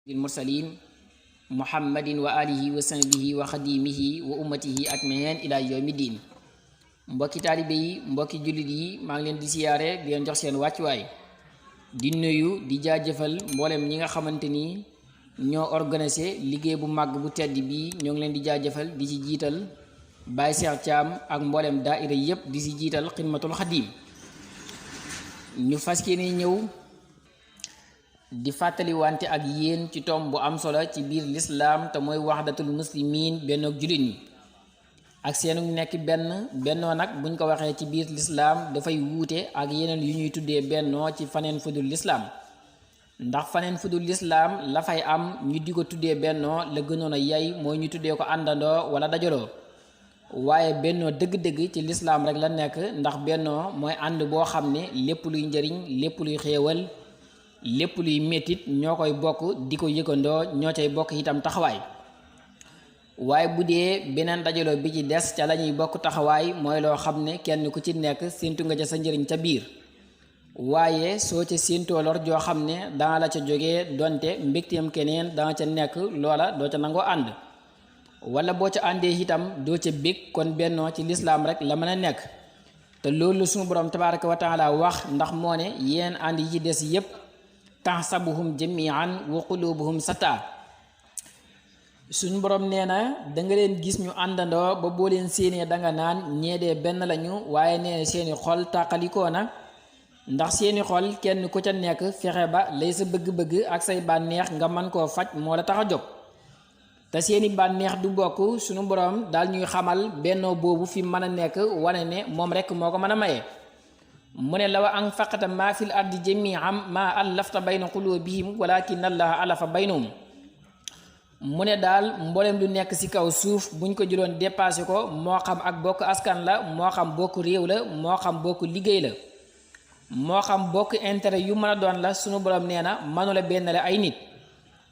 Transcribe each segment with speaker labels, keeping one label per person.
Speaker 1: المرسلين محمد وآله وصحبه وخديمه وأمته أجمعين إلى يوم الدين mbokki taalibe yi mbokki jullit yi maa ngi leen di siyaare di leen jox seen wàccuwaay di nuyu di jaajëfal mboolem ñi nga xamante ni ñoo organisé liggéey bu màgg bu tedd bi ñoo ngi leen di jaajëfal di ci jiital Baye Cheikh Thiam ak mboolem daaira yépp di ci jiital xidmatul xadim ñu fas yéene ñëw di fàttali wante ak yéen ci tomb bu am solo ci biir lislaam te mooy waxdatul muslimin bennoog jullit ñi ak seenu nekk bennoo nag buñ ko waxee ci biir lislaam dafay wuute ak yeneen yu ñuy tuddee bennoo ci faneen fudul lislaam ndax faneen fudul lislaam la fay am ñu di ko tuddee bennoo la gënoon a yay mooy ñu tuddee ko àndandoo wala dajaloo waaye bennoo dëgg-dëgg ci lislaam rek la nekk ndax bennoo mooy ànd boo xam ne lépp luy njëriñ lépp luy xéewal lépp luy mettit ñoo koy bokk di ko yëkkandoo ñoo cay bokk itam taxawaay waaye bu dee beneen dajaloo bi ci des ca la ñuy bokk taxawaay mooy loo xam ne kenn ku ci nekk séentu nga ca sa njëriñ ca biir waaye soo ca séentoo lor joo xam ne danga la ca jógee donte mbégteem keneen danga ca nekk loola doo ca nangoo ànd wala boo ca àndee itam doo ca bég kon bennoo ci lislaam rek la mën a nekk te loolu suñu borom tabaraka wa taala wax ndax moo ne yéen ànd yi ci des yépp tahsabuhum jami'an wa qulubuhum satta suñ borom nee na danga leen gis ñu àndandoo ba boo leen séenee danga naan ñeedee benn lañu waaye nee na seeni xol tàqalikoo na ndax seeni xol kenn ku ca nekk fexe ba lay sa bëgg-bëgg ak say bànneex nga mën koo faj moo la tax a jóg te seeni bànneex du bokk suñu borom daal ñuy xamal bennoo boobu fi mën a nekk wane ne moom rekk moo ko mën a maye mu ne law anfaqta maa fil ardi jami'an maa allafta bayna qulubihim walakin allaha alafa baynahum mu ne daal mboolem lu nekk ci kaw suuf buñ ko jëloon dépassé ko moo xam ak bokk askan la moo xam bokk réew la moo xam bokk liggéey la moo xam bokk intérêt yu mën a doon la sunu borom nee na mënula bennale ay nit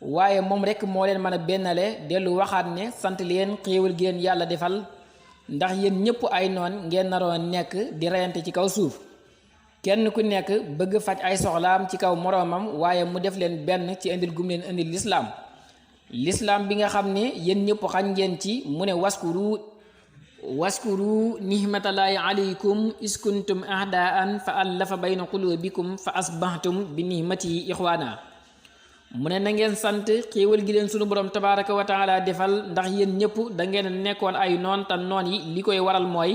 Speaker 1: waaye moom rekk moo leen mën a bennale dellu waxaat ne sant leen xéewal géen yàlla defal ndax yéen ñëpp ay noon ngeen naroon nekk di reyante ci kaw suuf kenn ku nekk bëgg faj ay soxlaam ci kaw moroomam waaye mu def leen benn ci indil gum leen indil lislaam bi nga xam ne yéen ñëpp xañ ngeen ci mu ne waskuru nihmatallahi alaykum iskuntum ahdaan fa allafa bayna qulubikum fa asbahtum bi nihmatihi ixwaana mu ne na ngeen sant xéewal gi leen sunu borom tabaraka wa taala defal ndax yéen ñëpp da ngeen nekkoon ay noon te noon yi li koy waral mooy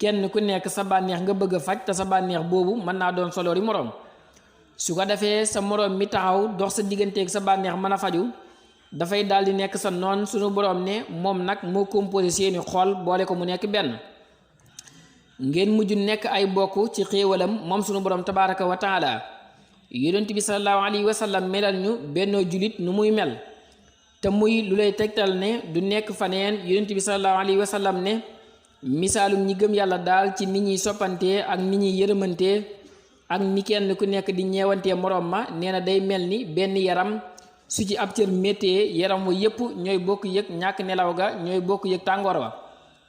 Speaker 1: kenn ku nekk sa bànneex nga bëgg a faj te sa bànneex boobu mën naa doon soloori moroom su ko defee sa moroom mi taxaw dox sa digganteeg sa bànneex mën a faju dafay daal di nekk sa noon sunu boroom ne moom nag moo composé seeni xol boole ko mu nekk benn ngeen mujj nekk ay bokk ci xéewalam moom sunu boroom tabaraka wa taala yonent bi sallallahu alayhi wa sallam melal ñu bennoo julit nu muy mel te muy lu lay tegtal ne du nekk faneen yonent bi sallallahu alayhi wa sallam ne misaalum ñi gëm yàlla daal ci nit ñuy soppantee ak nit ñuy yërëmantee ak ni kenn ku nekk di ñeewantee moroom ma nee na day mel ni benn yaram su ci ab cër méttee yaram wa yépp ñooy bokk yëg ñàkk nelaw ga ñooy bokk yëg tàngoor wa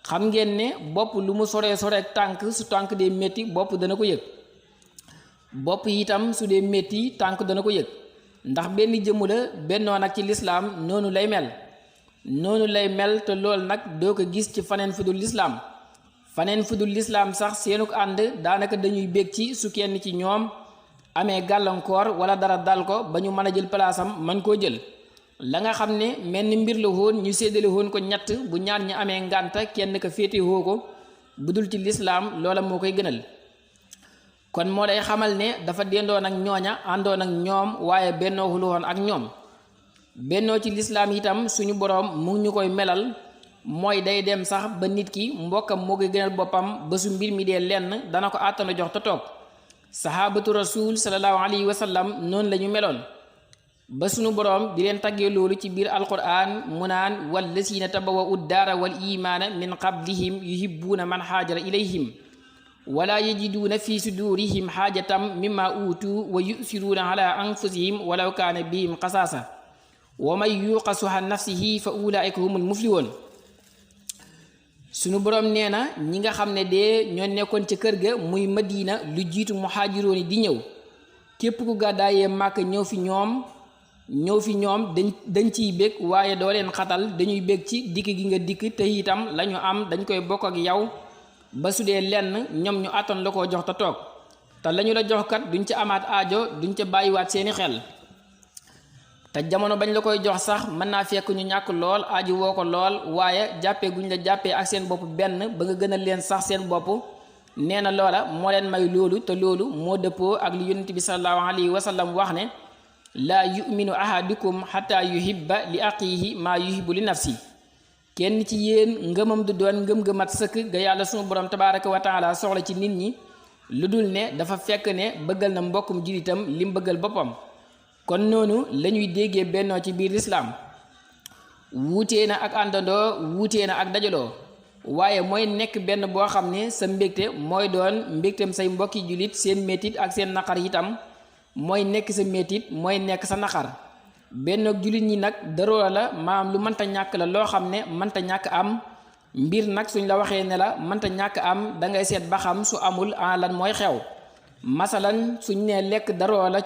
Speaker 1: xam ngeen ne bopp lu mu soree soree tànk su tànk dee métti bopp dana ko yëg bopp itam su dee métti tànk dana ko yëg ndax benn jëmu la bennoo nag ci lislaam noonu lay mel te loolu nag doo ko gis ci faneen fudul lislaam sax seenuk ànd daanaka dañuy bég ci su kenn ci ñoom amee gàllankoor wala dara dal ko ba ñu mën a jël palaasam mën koo jël la nga xam ne mel ni mbir la woon ñu séddale woon ko ñett bu ñaar ñi amee ngànta kenn ka féete woo ko bu dul ci lislaam loola moo koy gënal kon moo lay xamal ne dafa dendoon ak ñooña àndoon ak ñoom waaye bennoohul woon ak ñoom bennoo ci lislaam itam suñu boroom mu ngi ñu koy melal mooy day dem sax ba nit ki mbokkam moo koy gënal boppam ba su mbir mi dee lenn dana ko àttana jox te toog sahabatu rasul sallallahu alayhi wa sallam noonu la ñu meloon ba sunu boroom di leen taggee loolu ci biir alquran mu naan wallazina tabawwa'u daara wal imaana min qablihim yuhibbuuna man haajara ilayhim wala yajiduuna fi sudurihim xaajatam mimma uutu wa yusiruuna ala anfusihim walaw kaana bihim xasaasa wa man yuuqa suha nafsihi fa ulaika humul muflihun sunu boroom nee na ñi nga xam ne de ñoo nekkoon ca kër ga muy madina lu jiitu muhaajiroon yi di ñëw képp ku gàddaayee màkk ñëw fi ñoom ñëw fi ñoom dañ ciy bég waaye doo leen xatal dañuy bég ci dikk gi nga dikk te itam lañu am dañ koy bokk ak yow ba su dee lenn ñoom ñu àttan la koo jox te toog te lañu la jox kat duñ ca amaat aajo duñ ca bàyyiwaat seeni xel te jamono bañ la koy jox sax mën naa fekk ñu ñàkk lool aaju woo ko lool waaye jàppee guñ la jàppee ak seen bopp benn ba nga gënal leen sax seen bopp nee na loola moo leen may loolu te loolu moo dëppoo ak li yonent bi sallallahu alayhi wa sallam wax ne laa yuminu ahadukum xataa yuhibba li aqihi maa yuhibbu li nafsi kenn ci yéen ngëmam du doon ngëm mat sëkk ga yàlla sunu borom tabaraka wa taala soxla ci nit ñi lu dul ne dafa fekk ne bëggal na mbokkum jullitam lim bëggal boppam kon noonu lañuy déggee bennoo ci biir lislaam wuutee na ak àndandoo wuutee na ak dajaloo waaye mooy nekk benn boo xam ne sa mbégte mooy doon mbégteem say mbokki jullit seen métit ak seen naqar itam mooy nekk sa métit mooy nekk sa naqar benn jullit ñi nag daroo la maam lu mënta ñàkk la loo xam ne mënta ñàkk am mbir nag suñ la waxee ne la mënta ñàkk am dangay seet ba xam su amul an lan mooy xew masalan suñ ne lekk daroo la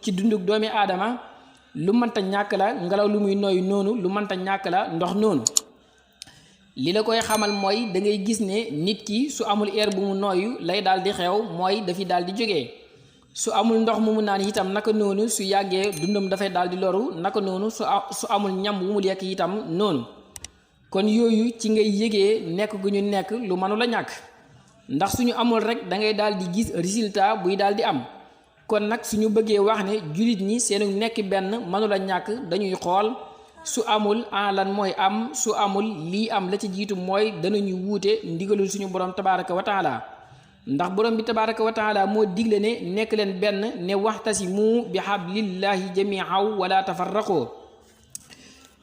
Speaker 1: ci dunduk doomi aadama lu mënta ñàkk la ngelaw lu muy nooy noonu lu mënta ñàkk la ndox noonu li la koy xamal mooy da ngay gis ne nit ki su amul air bu mu nooyu lay daal di xew mooy dafi daal di jógee su amul ndox mu mu naan itam naka noonu su yàggee dundam dafay daal di loru naka noonu su amul ñam wu mu lekk itam noonu kon yooyu ci ngay yëgee nekk gu ñu nekk lu mënu la ñàkk ndax suñu amul rek da ngay daal di gis résultat buy daal di am kon nag suñu bëggee wax ne jullit ñi seenu nekk benn mënu la ñàkk dañuy xool su amul an lan mooy am su amul lii am la ci jiitu mooy danañu wuute ndigalul suñu borom tabaraka wa taala ndax borom bi tabaraka wa taala moo digle ne nekk leen benn ne waxtasimu bi hablillahi jami'an wala tafarraqoo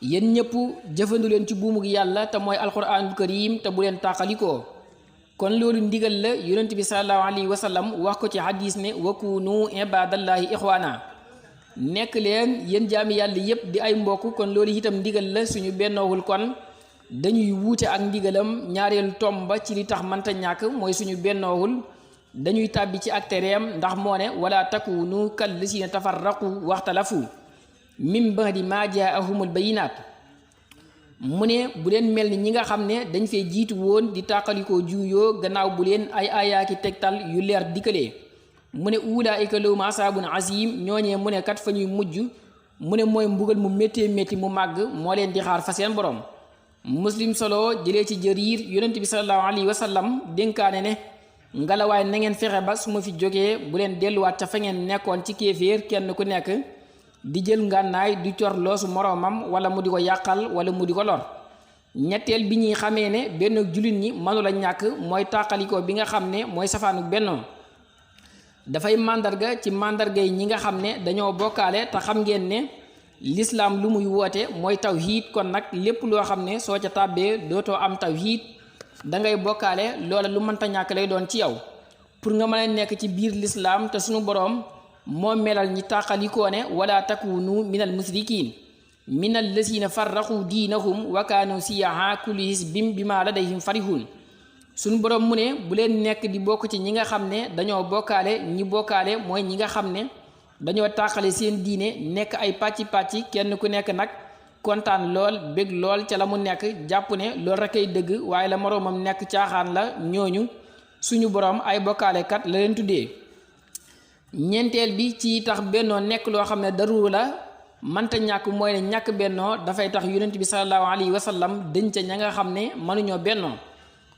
Speaker 1: yéen ñëpp jëfandu leen ci buumug yàlla te mooy alquranul karim te bu leen tàqalikoo kon loolu ndigal la yonent bi sallallahu alayhi wa sallam wax ko ci hadis ne wakunu ibadallahi ixwaana nekk leen yéen jaami yàlla yépp di ay mbokk kon loolu itam ndigal la suñu bennoowul kon dañuy wuute ak ndigalam ñaareelu tomba ci li tax mënta ñàkk mooy suñu bennoowul dañuy tàbbi ci ak tereem ndax moo ne wala takunu kallazina tafarraqu waxtalafu min ba'di ma jaa'ahumul bayyinaat mu ne bu leen mel ni ñi nga xam ne dañ fee jiitu woon di tàqalikoo juuyoo gannaaw bu leen ay ayaaki tegtal yu leer dikkalee mu ne ulaa'ika lahum asaabun asiim ñooñee mu ne kat fa ñuy mujj mu ne mooy mbugal mu méttee métti mu màgg moo leen di xaar fa seen borom muslim solo jëlee ci Jariir yonent bi sallallahu alayhi wa sallam dénkaane ne ngalawaay na ngeen fexe ba su ma fi jógee bu leen delluwaat ca fa ngeen nekkoon ci kéeféer kenn ku nekk di jël ngànnaay di cor loosu moroomam wala mu di ko yàqal wala mu di ko lor ñetteel bi ñuy xamee ne benn jullit ñi mënula ñàkk mooy tàqalikoo bi nga xam ne mooy safaanu bennoo dafay màndarga ci màndargay ñi nga xam ne dañoo bokkaale te xam ngeen ne lislaam lu muy woote mooy tawhiid kon nag lépp loo xam ne soo ca tàbbee dootoo am tawhiid dangay bokkaale loola lu mënta ñàkk lay doon ci yow pour nga mën a nekk ci biir lislaam te suñu boroom moo melal ñi tàqalikoo ne wala takunu minal musrikiin minal lazina farraqu diinahum wa kaanu siyaha kullu hisbin bima ladayhim farihun suñu boroom mu ne bu leen nekk di bokk ci ñi nga xam ne dañoo bokkaale ñi bokkaale mooy ñi nga xam ne dañoo tàqale seen diine nekk ay pàcc kenn ku nekk nag kontaan lool bég lool ca la mu nekk jàpp ne loolu rek ay dëgg waaye la moroomam nekk caaxaan la ñooñu suñu boroom ay bokkaalekat la leen tuddee ñeenteel bi ci tax bennoo nekk loo xam ne daruur la mënta ñàkk mooy ne ñàkk bennoo dafay tax yonent bi sallallahu alayhi wa sallam dëñ ca ña nga xam ne mënuñoo bennoo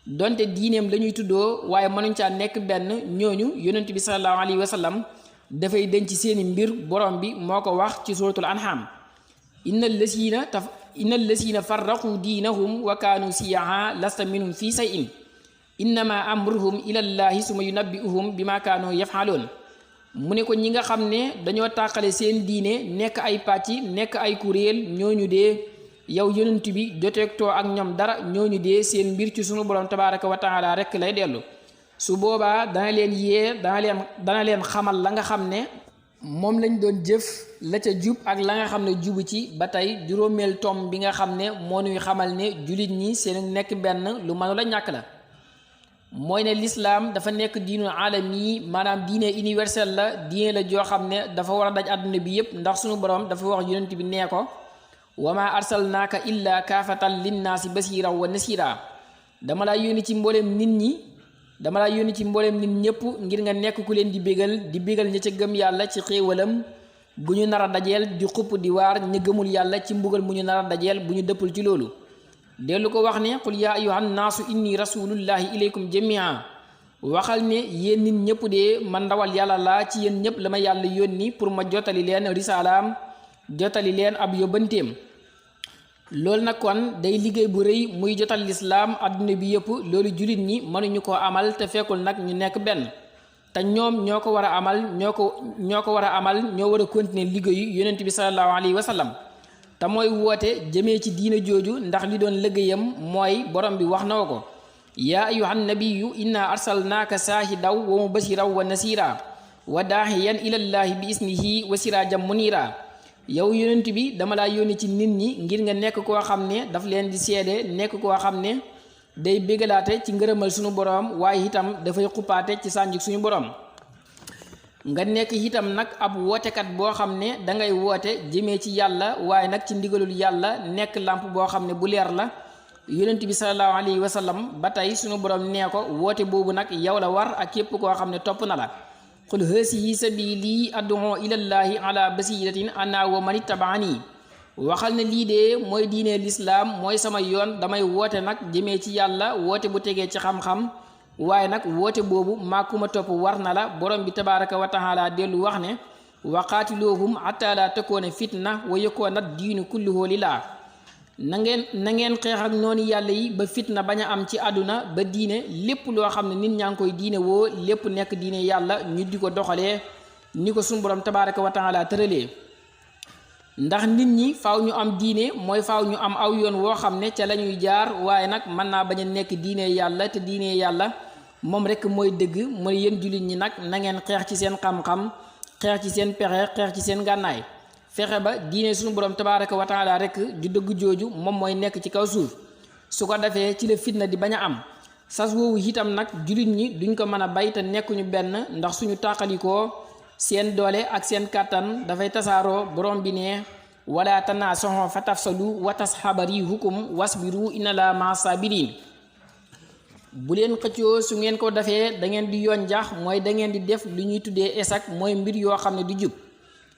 Speaker 1: donte diineem la ñuy tuddoo waaye mënuñ caa nekk benn ñooñu yonent bi sallallahu alayhi wa sallam dafay denc seeni mbir borom bi moo ko wax ci suratul anham innal lazina farraqu diinahum wa kaanu siyaha lasta minhum fi shay'in innama amruhum ilallahi summa yunabbi'uhum bima kaanu yaf'alun mu ne ko ñi nga xam ne dañoo tàqale seen diine nekk ay pàcc nekk ay kuréel ñooñu dee yow yonent bi joteegtoo ak ñoom dara ñooñu dee seen mbir ci sunu borom tabaraka wa taala rek lay dellu su boobaa dana leen yee dana leen xamal la nga xam ne moom lañ doon jëf la ca jub ak la nga xam ne jubu ci ba tey juróomeel tom bi nga xam ne moo nuy xamal ne jullit ñi seen nekk benn lu mënu la ñàkk la mooy ne lislaam dafa nekk diinu alami maanaam diine universel la diine la joo xam ne dafa war a daj àdduna bi yépp ndax sunu borom dafa wax yonent bi nee ko wa ma arsalnaaka illa kaafatan linnaasi basiran wa nasira dama laa yónni ci mbooleem nit ñëpp ngir nga nekk ku leen di bégal ña ca gëm yàlla ci xéewalam bu ñu nar a dajeel di xupp di waar ña gëmul yàlla ci mbugal mu ñu nar a dajeel bu ñu dëppul ci loolu dellu ko wax ne qul yaa ayyuhan naasu inni rasulullahi ilaykum jamia waxal ne yéen nit ñëpp de man ndawal yàlla laa ci yéen ñëpp la ma yàlla yónni pour ma jottali leen risaalaam jottali leen ab yóbbanteem loolu nag kon day liggéey bu rëy muy jotal lislaam adduna bi yëpp loolu jullit ñi mënuñu koo amal te fekkul nag ñu nekk benn te ñoom ñoo ko war a amal ñoo war a continuer liggéeyu yonent bi sallallahu alayhi wa sallam te mooy woote jëmee ci diina jooju ndax li doon liggéeyam mooy borom bi wax na ko yaa ayyuhan nabiyyu inna arsalnaaka saahidan wa mubashiran wa nasira wa daahiyan ilallahi bi isnihi wa sirajan munira yow yonent bi dama laa yónni ci nit ñi ngir nga nekk koo xam ne daf leen di seede nekk koo xam ne day bégalaate ci ngërëmal suñu borom waaye itam dafay xuppaate ci sànjuk suñu borom nga nekk itam nag ab wootekat boo xam ne dangay woote jëmee ci yàlla waaye nag ci ndigalul yàlla nekk làmp boo xam ne bu leer la yonent bi sallallahu alayhi wa sallam ba tey suñu borom nee ko woote boobu nag yow la war ak képp koo xam ne topp na la qul haasihi sabiili ad'uu ilallaahi ala basiratin ana wa man ittabaani waxal ne lii de mooy diine lislaam mooy sama yoon damay woote nag jëmee ci yàlla woote bu tegee ci xam-xam waaye nag woote boobu maa ku ma topp war na la borom bi tabaaraka wa taala dellu wax ne wa qaatiluuhum hattaa laa takuuna fitna wa yakuuna diinu kulluhu lillaah na ngeen xeex ak noonu yàlla yi ba fitna bañ a am ci àdduna ba diine lépp loo xam ne nit ñaa ngi koy diine woo lépp nekk diine yàlla ñu di ko doxalee ni ko sunu borom tabaaraka wa taala tëralee ndax nit ñi faaw ñu am diine mooy faaw ñu am aw yoon woo xam ne ca la ñuy jaar waaye nag mën naa bañ a nekk diine yàlla te diine yàlla moom rek mooy dëgg mooy yéen jullit ñi nag na ngeen xeex ci seen xam-xam xeex ci seen pexe xeex ci seen gànnaay fexe ba diine suñu borom tabaaraka wa taala rek ju dëgg jooju moom mooy nekk ci kaw suuf su ko defee ci la fitna di bañ a am sas woowu itam nag jullit ñi duñ ko mën a bay te nekkuñu benn ndax suñu tàqalikoo seen doole ak seen kàttan dafay tasaaroo borom bi ne wala tanaasaxoo fa tafsalu wa tasxaba riihukum wasbiru inna la maa saabiriin bu leen xëccoo su ngeen ko defee da ngeen di yoon jax mooy da ngeen di def li ñuy tuddee échec mooy mbir yoo xam ne du jub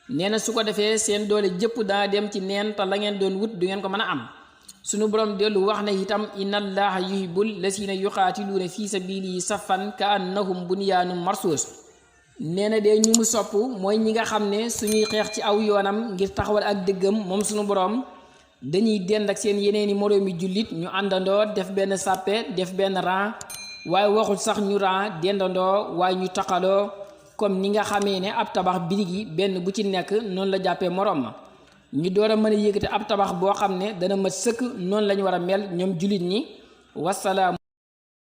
Speaker 1: nee na su ko defee seen doole jëpp dana dem ci neen te la ngeen doon wut du ngeen ko mën a am sunu borom dellu wax na itam inna allaha yuhibbul lazina yuqaatiluuna fi sabilihi saffan ka annahum bunyaanun marsuus nee na de ñu mu sopp mooy ñi nga xam ne suñuy xeex ci aw yoonam ngir taxawal ak dëggam moom sunu borom dañuy dend ak seen yeneeni moroomi jullit ñu àndandoo def benn sàppe def benn rang waaye waxul sax ñu rang dendandoo waaye ñu taqaloo comme ni nga xamee ne ab tabax birig yi benn bu ci nekk noonu la jàppee moroom ma ñu door a mën a yëkkati ab tabax boo xam ne dana mat sëkk noonu lañu war a mel ñoom jullit ñi wasalaam